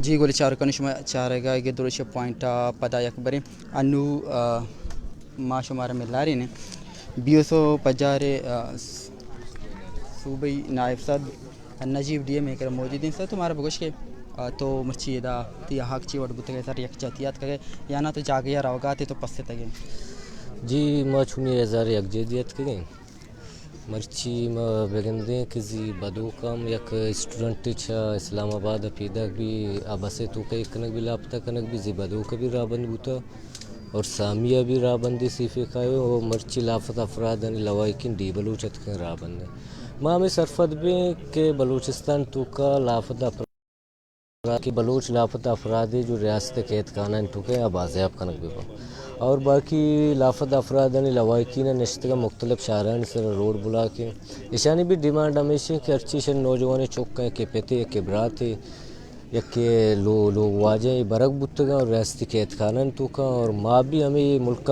جی گل چارکانی، شما چارگا گدروش پوائنٹ ءَ پدا یک برے انو، آ، ما شمارا ملارین بی او سو پجار ءِ، آ، صوبائی نائب صدر نجیب ڈی ایم ءِ کرا موجود ایں۔ سر، تو مارا بگوش کہ، آ، تو مرچی ادا تئی حق چی وڑ بوتگ ئے، سر یک جاتی اتکگ ئے یا نہ تو جاگہ ءَ روگا تے تو پستگ ئے؟ جی، ما چونی ہزار یک جدی اتکگ ایں۔ مرچی ما بگندیں کہ زی بدوک ہم یک اسٹوڈنٹ چہ اسلام آباد ءَ پیداک بی، آ بس ءِ توکا یک کنگ بی، لاپتہ کنگ بی، زی بدوک بی راہبند بوتا اور سامی ءَ بی راہبندی سیفے کائے اور مرچی لاپتہ افرادانی لواحقین ڈی بلوچ اتکن راہبند۔ ما ہمے سرپد بیں کہ بلوچستان توکا لاپتہ افراد کہ بلوچ لاپتہ افرادے جو ریاست قید خانہ انت توکا آ بازیاب کنگ بہ بنت اور باقی لاپتہ افرادانی لواحقین نشتگاں مختلف شہرانی سر روڈ بلاک انت۔ اشانی بھی ڈیمانڈ ہمیش انت کہ ہرچی شن نوجوان چک انت کہ پتے کہ براتے یک لو-، لوگ واجہ برگ بوتگاں اور ریاستی قید خانہ انت توکا اور ما بھی ہمیں ملک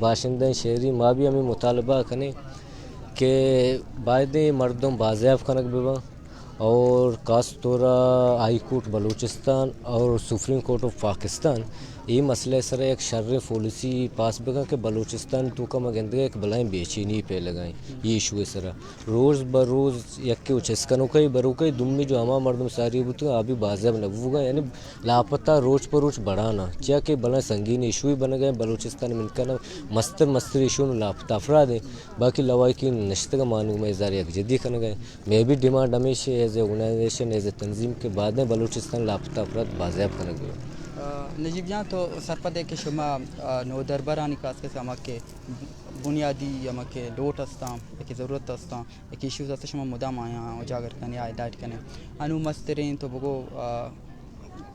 باشندہ شہری ما بھی ہمیں مطالبہ کنیں کہ بایدیں مردم بازیاب کنگ بہ بنت۔ اور خاص طور ءَ ہائی کورٹ بلوچستان اور سپریم کورٹ آف پاکستان اے مسئلہ ءِ سر ءَ یک شریں پالیسی پاس بہ کن کہ بلوچستان توکا ما گندگ ءَ یک بلاہیں بے چینی پیلگا ایں اے ایشو ءِ سر ءَ۔ روز بہ روز یکے ءُ چست کنوکائی بروکائی دومی جو ہما مردم ساری بوتگ آ بھی بازیاب نہ بوگ ءَ، یعنی لاپتہ روچ پہ روچ بڑان ءَ، چیا کہ بلاہیں سنگین ایشوے بنگ ءَ، بلوچستان ءِ منکان ءَ مستر مستر ایشو نوں لاپتہ افراد ایں۔ باقی لواحقین نشتگ ءَ مانوک مئے ہزار یک جدی کنگ ءَ۔ مئے بھی ڈیمانڈ ہمیش ایں، as a organization, as a تنظیم کہ بایدیں بلوچستان لاپتہ افراد بازیاب کنگ بہ بنت۔ آ، نجیب جان، تو سرپد ئے کہ شما، آ، نودربرانی خاص کر ہما کہ بنیادی ہما کہ لوٹ ہستاں یا کہ ضرورت ہستاں یا کہ ایشوز ہستاں، شما مدام آیاں اجاگر کن ئے، ہائی لائٹ کن ئے۔ انوں مستریں تو بگو، آ،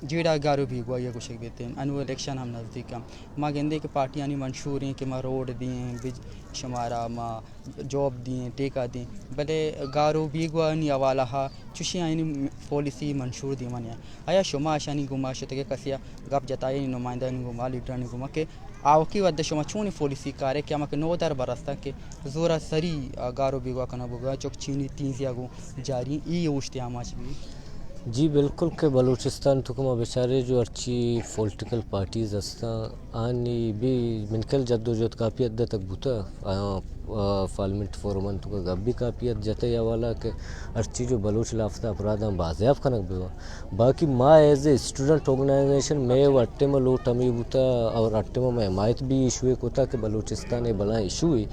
جیڑہ گار ءُ بیگواہی ءَ گوشگ بیت۔ انوں الیکشن ہم نزدیک ایں۔ ما گندیں کہ پارٹیانی منشور ایں کہ ما روڈ دیں، بج-، شمارا ما جاب دیں، ٹیکہ دیں، بلے گار ءُ بیگواہانی حوالہ ءَ چوشیں آیانی پالیسی منشور دیما نیاں۔ آیا شما اشانی گوما شتگ ئے، کسے ءَ گپ جتا ئے، نمائندہانی گوما، لیڈرانی گوما کہ آوکی وھد ءَ شما چونیں پالیسی کار ئے کہ ہما کہ نودربر ہستاں کہ زورا سری، آ، گار ءُ بیگواہ کنگ بوگ ءَ، چک چینی تینزی ءَ گوں جاری ایں، اے اوشت ءِ آماچ بی؟ جی بالکل، کہ بلوچستان توکا ما بچارے جو ہرچی پولیٹیکل پارٹیز ہستاں، آنی بھی منکل جدوجہد کافی حد تک بوتا۔ آیاں، آ، پارلیمنٹ فورم توکا گپ بھی کافی حد جتا اے حوالہ کہ ہرچی جو بلوچ لاپتہ افراداں بازیاب کنگ بہ بنت۔ باقی ما ایز اے اسٹوڈنٹ آرگنائزیشن مئے وٹے ما لوٹ ہمے بوتا اور اٹے ما حمایت بھی ایشو ءِ کتا کہ بلوچستان ءِ بلاہیں ایشو اے،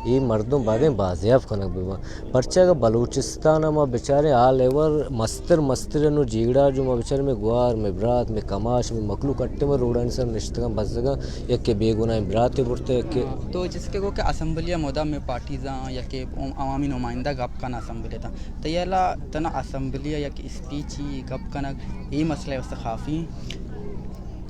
اے مردم بایدیں بازیاب کنگ بہ بنت۔ پرچا کہ بلوچستان ءَ ما بچاریں آل ایور مستر مستر انوں جیڑہ جو ما بچاریں مئے گوار، مئے برات، مئے کماش، مئے مخلوق اٹے ما روڈانی سر نشتگاں بزگاں، یکے بے گناہیں براتے برتے، یکے تو جس کہ گو کہ اسمبلی ءَ مدام مئے پارٹیزاں یا کہ عوامی نمائندہ گپ کن اسمبلی ءَ تاں۔ تئی ہیالا تنا اسمبلی ءَ یک اسپیچی گپ کنگ اے مسئلہ ءِ واستہ کافی؟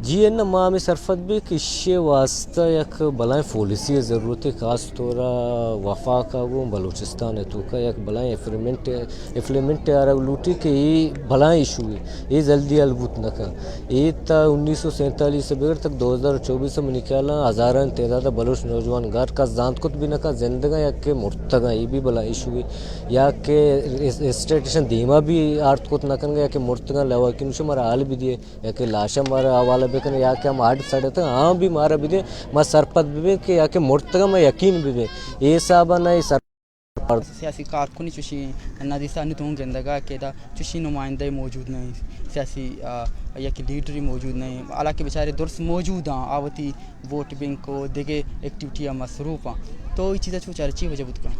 جی اناں، ما ہمے سرپد بی کہ ایشی ءِ واستہ یک بلاہیں پالیسی ءِ ضرورت اے، خاص طور ءَ وفاق ءَ گوں بلوچستان ءِ توکا یک بلاہیں امپلیمنٹ، امپلیمنٹ آرگ لوٹی کہ اے بلاہیں ایشو اے، اے جلدی حل بوت نہ کن۔ اے تا انیس سو سینتالیس ءَ بگر تک دو ہزار چوبیس ءَ منی خیال ءَ ہزاراں تعداد ءَ بلوچ نوجوان گار کس زانت کت بھی نہ کن، زندگاں یا کہ مرتگاں، اے بھی بلاہیں ایشو اے۔ یا کہ اس-، اسٹیٹشن دیما بھی آرت کت نہ کنگ یا کہ مرتگاں، لواحقین شمارا حال بھی دیے۔ یا کہ لاشاں مارا حوالہ بکن، یا کہ ہم ہڈ سڑتگ آں بھی مارا بدے، ما سرپد ببیں کہ یا کہ مرتگاں ما یقین ببیں۔ اے حساب ءَ نہ اے سر سیاسی کارکنی چوشی نہ دیسا، نی تو گندگا کہ دا چوشی نمائندہ موجود نہیں، سیاسی، آ، یا کہ لیڈری موجود نہیں، حالانکہ بیچارے درست موجود آں، آ وتی ووٹ بینک و دگہ ایکٹیویٹی ءَ مصروف آں۔ تو اے چیز ءَ چو چارے، چی وجہ بوت کن؟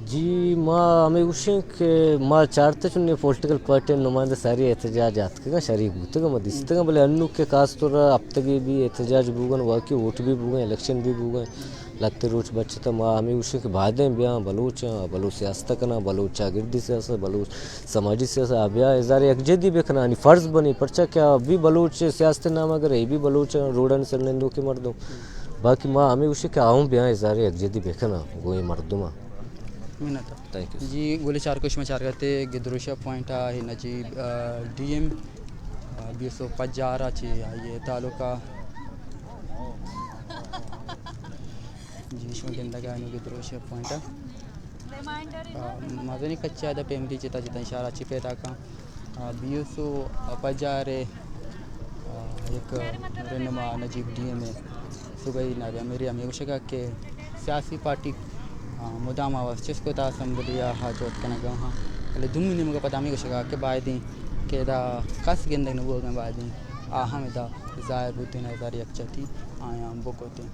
جی، ما ہمے گوشیں کہ ما چارتہ چنیں پولیٹیکل پارٹی نمائندہ ساری احتجاج آتکگاں، شریک بوتگاں، ما دیستگاں، بلے انوک کہ خاص طور ءَ ہپتگے بھی احتجاج بوگن، واقعی ووٹ بھی بوگن، الیکشن بھی بوگن، لہتے روچ بچتہ، ما ہمے گوشیں کہ بایدیں بیاں بلوچاں، بلوچ سیاست کناں، بلوچ چاگردی سیاست، بلوچ سماجی سیاست ءَ بیا اظہار یکجہتی بکناں، آنی فرض بنی، پرچا کہ آ بھی بلوچ سیاست ءِ نام اگر اے بھی بلوچ روڈانی سر نندوکیں مردم۔ باقی ما ہمے گوشیں کہ آ ہم بیاں اظہار یکجہتی بکناں گوں اے مردماں۔ منت۔ Thank you. جی، گل چارکو شما چارگتے گدروشہ پوائنٹ ءَ نجیب، آ، D M, a, be S O پجار ءَ چہ آئی ءِ تعلق ءَ۔ جی، شما گندگ ءَ نوں گدروشہ پوائنٹ ءَ۔ آ، مزنیں کچے ءَ داں فیملی جتا جتا اشارہ چی پیدا کن۔ آ، بی ایس او پجار ءِ یک رہنما نجیب ڈی ایم ءِ صوبائی نائب امیر ءَ ہمے گوشگ ءَ کہ سیاسی پارٹی، آ، مدام آواز چست کت اسمبلی ءَ ہاں جہد کنگ ءَ ہاں، بلے دومی نیمگ ءَ پدا ہمے گوشگ ءَ کہ بایدیں کہ ادا کس گندگ نہ بوگ ءَ، بایدیں آ ہم ادا ظاہر بوتیں، اظہار یکجہتی آیاں بکتیں۔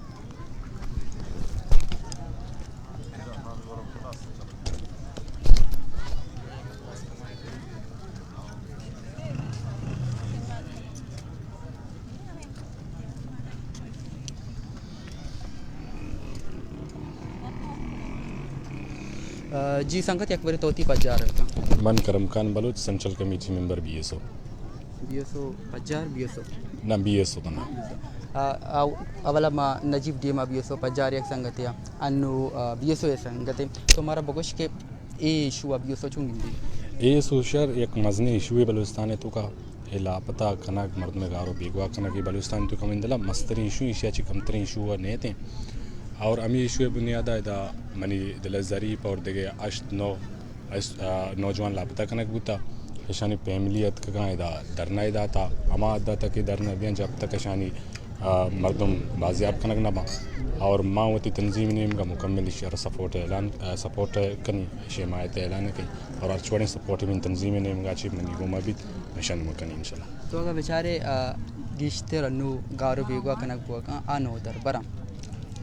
آ، جی سنگت، یک برے تو وتی پجار ءَ بکن۔ من Karam Khan Baloch, central committee member B S O. B S O پجار، بی ایس او؟ نہ، بی ایس او تو نہ۔ آ، آ، اولا ما نجیب ڈی ایم ءَ بی ایس او پجار یک سنگتے ءَ، انو، آ، بی ایس او ءِ سنگتے۔ تو مارا بگوش کہ اے ایشو ءَ بی ایس او چون گندی؟ اے ایشو شر یک مزنیں ایشوے بلوچستان ءِ توکا۔ اے لاپتہ کنگ، مردم ءِ گار و بیگواہ کنگ، اے بلوچستان ءِ توکا من دلا مستریں ایشو، ایشی ءَ چہ کمتریں ایشو نیتیں۔ اور ہمے ایشو ءِ بنیاد ءَ ادا منی دل ظریف اور دگہ ہشت نو اس-، آ، نوجوان لاپتہ کنگ بوتا، اشانی فیملی اتکگاں ادا دھرنا داتا، ہما حد داتا کہ دھرنا دیاں جب تک اشانی، آ، مردم بازیاب کنگ نہ باں۔ اور ما وتی تنظیم نیمگا مکمل اشی را سپورٹ اعلان، آ، سپورٹ کنی، اشی حمایت اعلان کنی اور ہرچ وڑیں سپورٹ من تنظیم نیمگا چی منی گوما بیت، اشان مکنی انشاءاللہ۔ تو اگاں بچارے، آ، گیشتر انو گار و بیگواہ کنگ بوگاں آ نودربراں،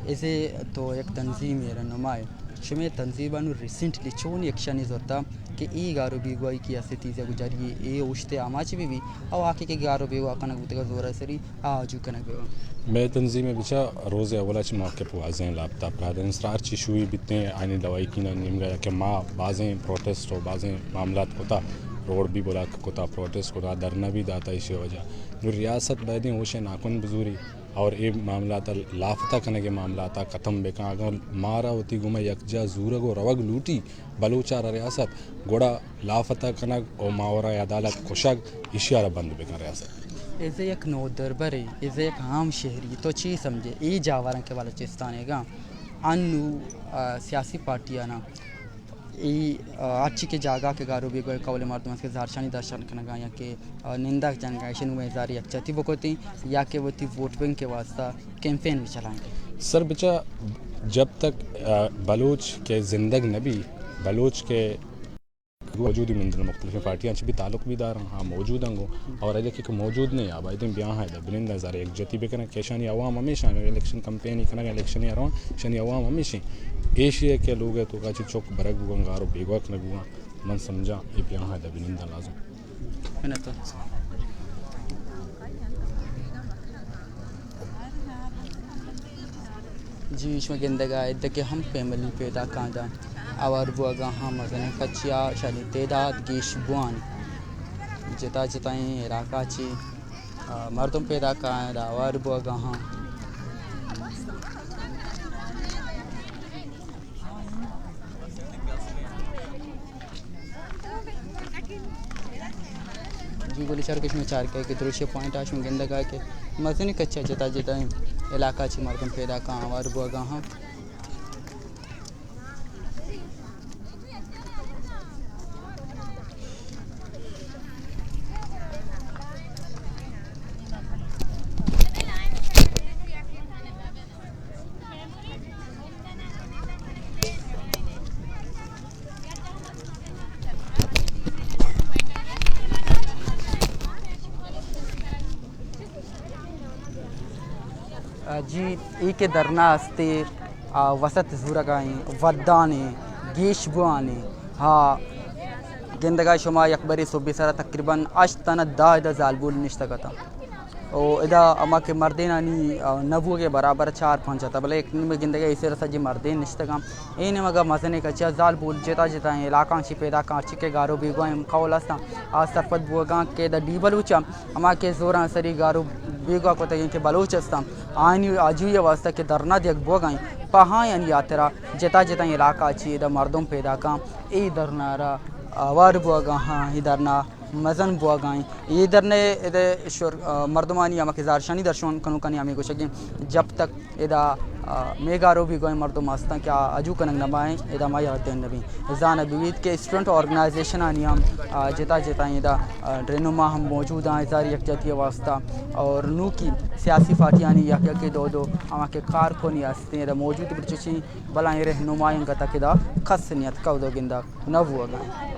ازے تو یک تنظیمے رہنمائے، شمے تنظیم ءَ نوں ریسنٹلی چون ایکشنے زرتا کہ اے گار و بیگواہی کہ اسے تیزی گجاری اے اوشت ءِ آماچ بہ بی، او آ کہ گار و بیگواہ کنگ بوتگ ءَ زور ءِ سری آ آجو کنگ بہ بی؟ مئے تنظیم ءَ بچا روز اول ءَ چہ موقف واضح لاپتہ پرادن سرا ہرچی شوئی بیتیں آئینی لوائکی نا نیمگا کہ ما بازیں پروٹیسٹ و بازیں معاملات کتا، روڈ بھی بلاک کتا، پروٹیسٹ کتا، دھرنا بھی داتا ایشی وجہ۔ نو ریاست بایدیں ہوش ناکن بزوری۔ اور اے معاملات ءَ لافتہ کنگ ءِ معاملات ءَ ختم بکن۔ اگاں مارا وتی گوما یکجاہ زورگ و روگ لوٹی بلوچ ءَ را ریاست، گڑا لافتہ کنگ و ماورای عدالت کشگ ایشی ءَ را بند بکن ریاست۔ ایز اے یک نودربرے، ایز اے یک عام شہری، تو چی سمجھے اے جاوراں کہ بلوچستان ءَ گاں انو، آ، سیاسی پارٹیاں نا اے، آ، ہرچی کہ جاگہ کہ گار و بیگواہ قول مردم است کہ زہرشانی درشان کنگا یا کہ، آ، نندگ جنگا، ایشی نوں اظہار یکجہتی بکتیں یا کہ وتی ووٹ بینک کے واسطہ کیمپین بھی چلائیں۔ سر بچا جب تک، آ، بلوچ کے زندگ نبی، بلوچ کے موجودی مندن مختلف پارٹیاں چہ بھی تعلق بھی داراں، ہاں موجود ہیں گو، اور اگر کہ موجود نہیں آ بایدیں بیاں ہے بنندہ زار یکجہتی بکنن کہ اشانی عوام ہمیشہ الیکشن کمپین کنگ، الیکشن ءَ روان، اشانی عوام ہمیشہ ایشی ہے کہ لوگ ہے تو کا چہ چک برگ بوگن، گار و بیگواہ کنگ بوگن، من سمجھاں اے بیاں ہے بنندہ لازم۔ منت۔ جی، شما گندگا ات کہ ہم فیملی پیداکاں دا آوار بوگا ہم مزنیں کچیا، شانی تعداد گیش بوان، جتا جتائیں علاقہ چی، آ، مردم پیداکاں دا آوار بوگا ہم۔ جی، گل شر کہ شما چار کئے کہ دروشی پوائنٹ آ شما گندگا کہ مزنیں کچا جتا جتا علاقہ چی مردم پیداکاں آوار بوگا ہم۔ آ، جی، اے کہ دھرنا استے، آ، وسط زورگائیں، ودانیں، گیش بوانیں، ہا، گندگا شما یک برے صبح سرا تقریباً ہشت تن دہ ادا زالبول نشتگ اتاں۔ او ادا ہما کہ مردینانی، آ، نہ بوگے برابر چار پنچ اتاں، بلے یک نیمے گندگا ایسے رسا جی مردین نشتگاں۔ اے نیمگا مزنیں کچیا زالبول جتا جتائیں علاقاں چی پیداکاں، ہرچی کہ گارو بیگواہیں قول استاں، آ سرپد بوگاں کہ دا ڈی بلوچ ہما کہ زوراں سری گارو بیگواہ کتگیں کہ بلوچ استاں، آیانی آجوئی ءِ واستہ کہ دھرنا دیگ بوگائیں، پہ آیانی ہاترا جتا جتائیں علاقہ چی دا مردم پیداکاں، اے دھرنا را آوار بوگا ہاں، اے دھرنا مزن بوگائیں۔ اے درنے اد شر-، آ، مردمانی ہما کہ زارشانی درشون کنوکانی ہمیں گوشگیں، جب تک ادا، آ، میگارو بھی گوئیں مردم ہستاں کہ آ اجو کنگ نبائیں، ادا ما یاد دین نبیں۔ زانہ ببیت کہ اسٹوڈنٹ آرگنائزیشن آنی ہم، آ، جتا جتا ادا، آ، رہنما ہم موجود ہیں اظہار یکجہتی واسطہ، اور نوکی سیاسی پارٹیانی یک یک دو دو ہما کہ کارکنی ہستیں ادا موجود بچشیں، بلائیں رہنمائیں گتا کہ دا کس نیت کودو گندا نہ بوگائیں۔